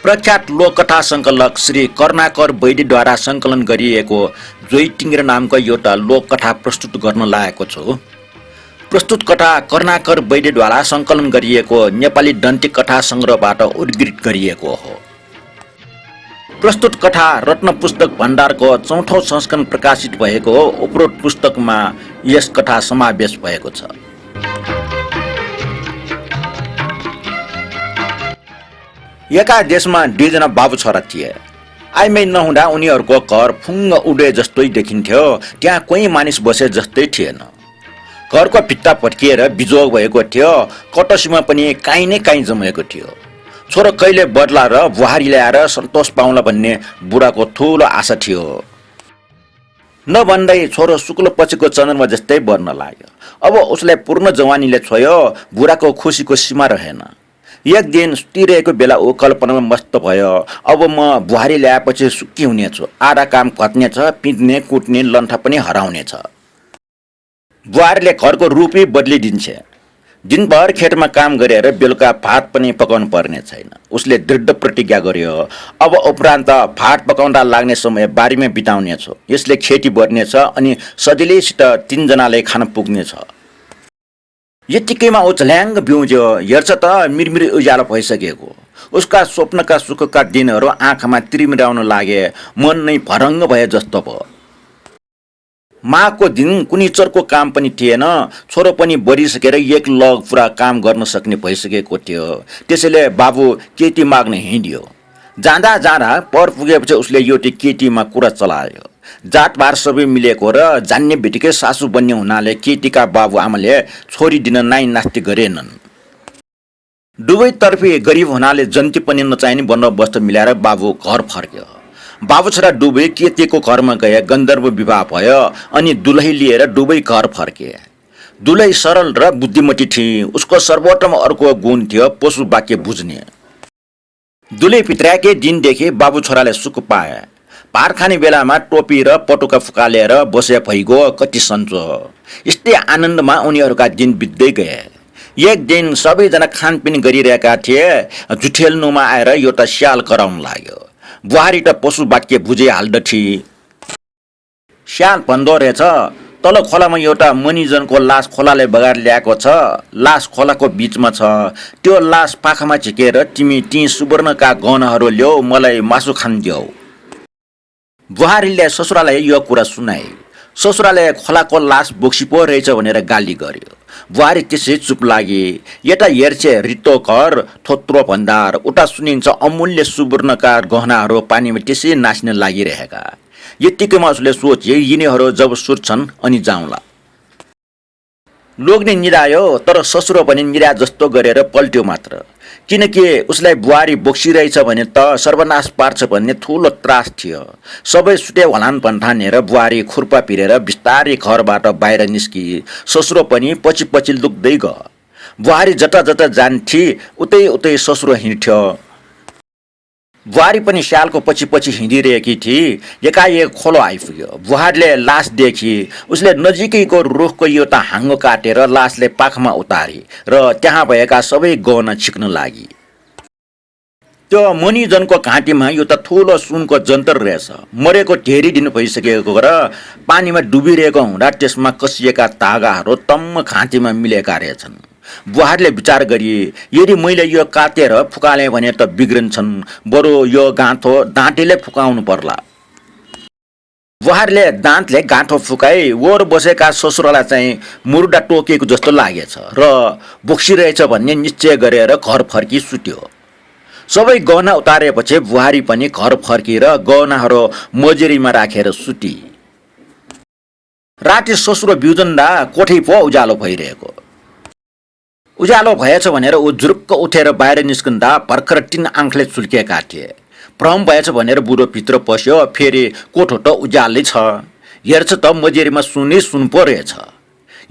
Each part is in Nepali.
प्रख्यात लोककथा सङ्कलक श्री कर्णाकर वैद्यद्वारा सङ्कलन गरिएको जोइ टिङ्ग्रे नामको एउटा लोककथा प्रस्तुत गर्न लागेको छु। प्रस्तुत कथा कर्णाकर वैद्यद्वारा सङ्कलन गरिएको नेपाली दन्ती कथा सङ्ग्रहबाट उद्गृत गरिएको हो। प्रस्तुत कथा रत्न पुस्तक भण्डारको 4औं संस्करण प्रकाशित भएको हो। उपरोक्त पुस्तकमा यस कथा समावेश भएको छ। एका देशमा दुईजना बाबु छोरा थिए। आइमै नहुँदा उनीहरूको घर फुङ्ग उडे जस्तै देखिन्थ्यो। त्यहाँ कोही मानिस बसे जस्तै थिएन। घरको भित्ता पट्किएर बिजोग भएको थियो। कटसीमा पनि काहीँ न काहीँ जमेको थियो। छोरो कहिले बदला र बुहारी ल्याएर सन्तोष पाउला भन्ने बुढाको ठुलो आशा थियो। नभन्दै छोरो शुक्ल पछिको चन्द्रमा जस्तै बढ्न लाग्यो। अब उसलाई पूर्ण जवानीले छोयो। बुढाको खुसीको सीमा रहेन। एक दिन सुतिरहेको बेला ऊ कल्पनामा मस्त भयो। अब म बुहारी ल्याएपछि सुखी हुनेछु। आधा काम घट्नेछ, पिट्ने कुट्ने लन्ठा पनि हराउनेछ। बुहारीले घरको रूपै बदलिदिन्छ। दिनभर खेतमा काम गरेर बेलुका भात पनि पकाउनु पर्ने छैन। उसले दृढ प्रतिज्ञा गर्यो। अब उपरान्त भात पकाउँदा लाग्ने समय बारीमा बिताउनेछु। यसले खेती बढ्नेछ अनि सजिलैसित 3 जनाले खान पुग्नेछ। यतिकैमा ऊ झल्याङ्ग बिउज्यो। हेर्छ त मिरमिर उज्यालो भइसकेको। उसका स्वप्नका सुखका दिनहरू आँखामा तिरमिराउन लागे। मन नै भरङ्ग भए जस्तो भयो। माघको दिन कुनै चर्को काम पनि थिएन। छोरो पनि बढिसकेर एक लग पुरा काम गर्न सक्ने भइसकेको थियो। त्यसैले बाबु केटी माग्न हिँड्यो। जाँदा जाँदा पर पुगेपछि उसले एउटी केटीमा कुरा चलायो। जातभार सबै मिलेको र जान्ने बित्तिकै सासु बन्ने हुनाले केटीका बाबु आमाले छोरी दिन नाइ नास्ति गरेनन्। दुवैतर्फी गरिब हुनाले जन्ती पनि नचाहिने बन्दोबस्त मिलाएर बाबु घर फर्क्यो। बाबु छोरा दुवै केटीको घरमा गए। गन्धर्व विवाह भयो अनि दुलही लिएर दुवै घर फर्के। दुलही सरल र बुद्धिमती थिए। उसको सर्वोत्तम अर्को गुण थियो पशु वाक्य बुझ्ने। दुलही भित्राएकै दिनदेखि बाबु छोराले सुख पाए। भात खाने बेलामा टोपी र पटुका फुकालेर बसे भइगयो कति सन्चो। यस्तै आनन्दमा उनीहरूका दिन बित्दै गए। एक दिन सबैजना खानपिन गरिरहेका थिए। जुठेल्नुमा आएर एउटा स्याल कराउन लाग्यो। बुहारी त पशु वाक्य बुझिहाल्दथी। स्याल भन्दो रहेछ, तल खोलामा एउटा मनिजनको लास खोलाले बगाएर ल्याएको छ। लास खोलाको बीचमा छ। त्यो लास पाखामा झिकेर तिमी ती सुवर्णका गहनाहरू ल्याऊ, मलाई मासु खान देऊ। बुहारीले ससुरालाई यो कुरा सुनाए। ससुराले खोलाको लास बोक्सी पो रहेछ भनेर गाली गर्यो। बुहारी त्यसै चुप लागे। यता हेर्छे रित्तो घर, थोत्रो भण्डार, उता सुनिन्छ अमूल्य सुवर्णका गहनाहरू पानीमा त्यसै नाच्न लागिरहेका। यतिकैमा उसले सोचे यिनीहरू जब सुत्छन् अनि जाउँला। लोग्ने निदायो तर ससुरो पनि निदा जस्तो गरेर पल्ट्यो मात्र। किनकि उसलाई बुहारी बोक्सिरहेछ भने त सर्वनाश पार्छ भन्ने ठुलो त्रास थियो। सबै सुटे होलान् भन्ठानेर बुहारी खुर्पा पिरेर बिस्तारै घरबाट बाहिर निस्की। ससुरो पनि पछि पछि लुक्दै गयो। बुहारी जता जता जान्थी उतै उतै ससुरो हिँड्थ्यो। बुहारी पनि स्यालको पछि पछि हिँडिरहेकी थिए। एकाएक खोलो आइपुग्यो। बुहारीले लास देखी। उसले नजिकैको रुखको एउटा हाँगो काटेर लासले पाखमा उतारी र त्यहाँ भएका सबै गहना छिक्न लागि। त्यो मुनिजनको घाँटीमा एउटा ठुलो सुनको जन्तर रहेछ। मरेको धेरै दिन भइसकेको र पानीमा डुबिरहेको हुँदा त्यसमा कसिएका धागाहरू टम्म घाँटीमा मिलेका रहेछन्। बुहारीले विचार गरी यदि मैले यो काटेर फुकालेँ भने त बिग्रन्छन्, बरु यो गाँठो दाँतीले फुकाउनु पर्ला। बुहारीले दाँतले गाँठो फुकाई। ओर बसेका ससुरालाई चाहिँ मुर्दा टोकेको जस्तो लागेछ र बोक्सिरहेछ भन्ने निश्चय गरेर घर फर्की सुत्यो। सबै गहना उतारेपछि बुहारी पनि घर फर्किएर गहनाहरू मजेरीमा राखेर सुती। राति ससुरो बिउजन्दा कोठी पो उज्यालो भइरहेको। उज्यालो भएछ भनेर ऊ जुरुक्क उठेर बाहिर निस्कँदा भर्खर 3 आँखले चुल्किएका थिए। भ्रम भएछ भनेर बुढो भित्र पस्यो। फेरि कोठो त उज्यालै छ। हेर्छ त मजेरीमा सुनै सुन पो रहेछ।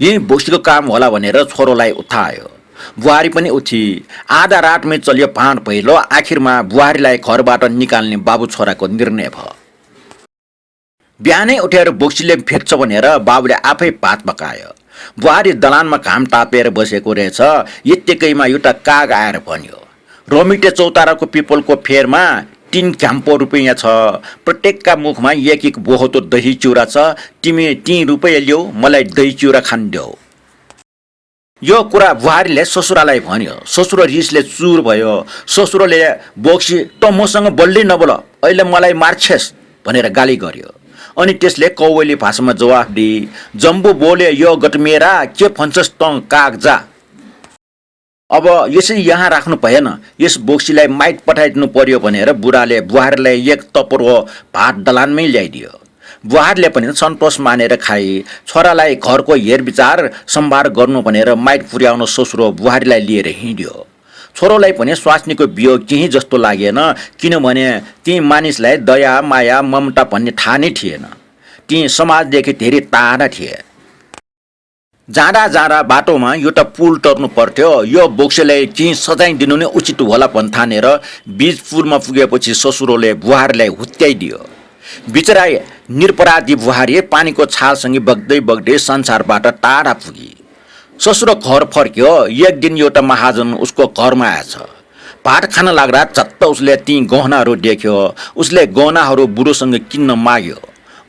यही बोक्सीको काम होला भनेर छोरोलाई उठायो। बुहारी पनि उठी। आधा रातमै चल्यो भाँड पहिलो। आखिरमा बुहारीलाई घरबाट निकाल्ने बाबु छोराको निर्णय भयो। बिहानै उठेर बोक्सीले भेट्छ भनेर बाबुले आफै भात पकायो। बुहारी दलानमा घाम तापेर बसेको रहेछ। यत्तिकैमा एउटा काग आएर भन्यो, रोमिटे चौताराको पिपलको फेरमा 3 क्याम्पो रुपैयाँ छ। प्रत्येकका मुखमा एक बोहतो दही चिउरा छ। तिमी 3 रुपैयाँ ल्याऊ, मलाई दही चिउरा खान देऊ। यो कुरा बुहारीले ससुरालाई भन्यो। ससुरो रिसले चुर भयो। ससुरोले बोक्सी त मसँग बल्दै नबोल, अहिले मलाई मार्छेस् भनेर गाली गर्यो। अनि त्यसले कौवेली भाषामा जवाफ दिए, जम्बु बोले यो गटमेरा, के भन्छस् त कागजा। अब यसै यहाँ राख्नु भएन, यस बोक्सीलाई माइट पठाइदिनु पर्यो भनेर बुढाले बुहारीलाई एक तपरो भात दलानमै ल्याइदियो। बुहारीले पनि सन्तोष मानेर खाए। छोरालाई घरको हेरविचार सम्भार गर्नु भनेर माइट पुर्याउन ससुरो बुहारीलाई लिएर हिँड्यो। छोरोलाई पनि स्वास्नीको वियोग केही जस्तो लागेन, किनभने ती मानिसलाई दया माया ममता भन्ने थाहा नै थिएन। ती समाजदेखि धेरै टाढा थिए। जाँदा जाँदा बाटोमा एउटा पुल टर्नु पर्थ्यो। यो बोक्सीलाई केही सजाय दिनु नै उचित होला भन्ठानेर बीच पुलमा पुगेपछि ससुरोले बुहारीलाई हुत्याइदियो। बिचरा निरपराधी बुहारी पानीको छालसँगै बग्दै बग्दै संसारबाट टाढा पुगी। ससुरो घर फर्क्यो। एक दिन एउटा महाजन उसको घरमा आएछ। भात खान लाग्दा झट्ट उसले ती गहनाहरू देख्यो। उसले गहनाहरू बुढोसँग किन्न माग्यो।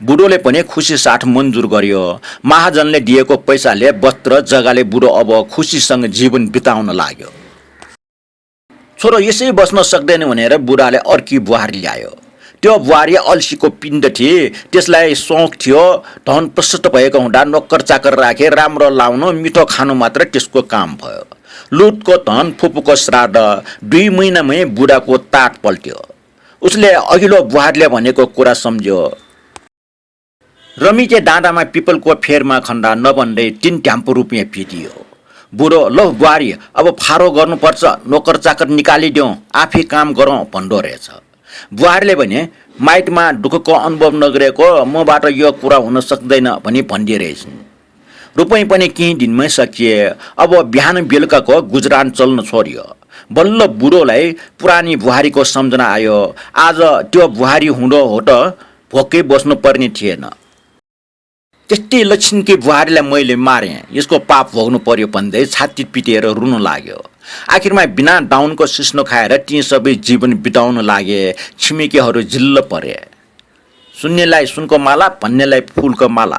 बुढोले पनि खुसी साथ मन्जुर गर्यो। महाजनले दिएको पैसाले वस्त्र जग्गाले बुढो अब खुसीसँग जीवन बिताउन लाग्यो। छोरो यसै बस्न सक्दैन भनेर बुढाले अर्की बुहारी ल्यायो। त्यो बुहारी अल्सीको पिण्ड थिए। त्यसलाई शौक थियो। धन प्रशस्त भएको हुँदा नोकर चाकर राखे राम्रो लाउनु मिठो खानु मात्र त्यसको काम भयो। लुटको धन फुपूको श्राद्ध 2 महिनामै बुढाको ताट पल्ट्यो। उसले अघिल्लो बुहारीले भनेको कुरा सम्झ्यो। रमिके डाँडामा पिपलको फेरमा खन्दा नभन्दै 3 ट्याम्पो रुपियाँ फिटियो। बुढो ल बुहारी अब फारो गर्नुपर्छ, नोकर चाकर निकालिदेऊ, आफै काम गरौँ भन्दो रहेछ। बुहारीले भने माइटमा दुःखको अनुभव नगरेको मबाट यो कुरा हुन सक्दैन भनी भनिदिए रहेछन्। रुपैयाँ पनि केही दिनमै सकिए। अब बिहान बेलुकाको गुजरान चल्न छोड्यो। बल्ल बुढोलाई पुरानी बुहारीको सम्झना आयो। आज त्यो बुहारी हुँदो हो त भोकै बस्नु पर्ने थिएन। त्यस्तै लक्ष्मीकी बुहारीलाई मैले मारेँ, यसको पाप भोग्नु पर्यो भन्दै छाती पिटेर रुन लाग्यो। आखिरमा बिना दाउनको सिस्नो खाएर ती सबै जीवन बिताउन लागे। छिमेकीहरू जिल्ल परे। सुन्नेलाई सुनको माला, भन्नेलाई फुलको माला।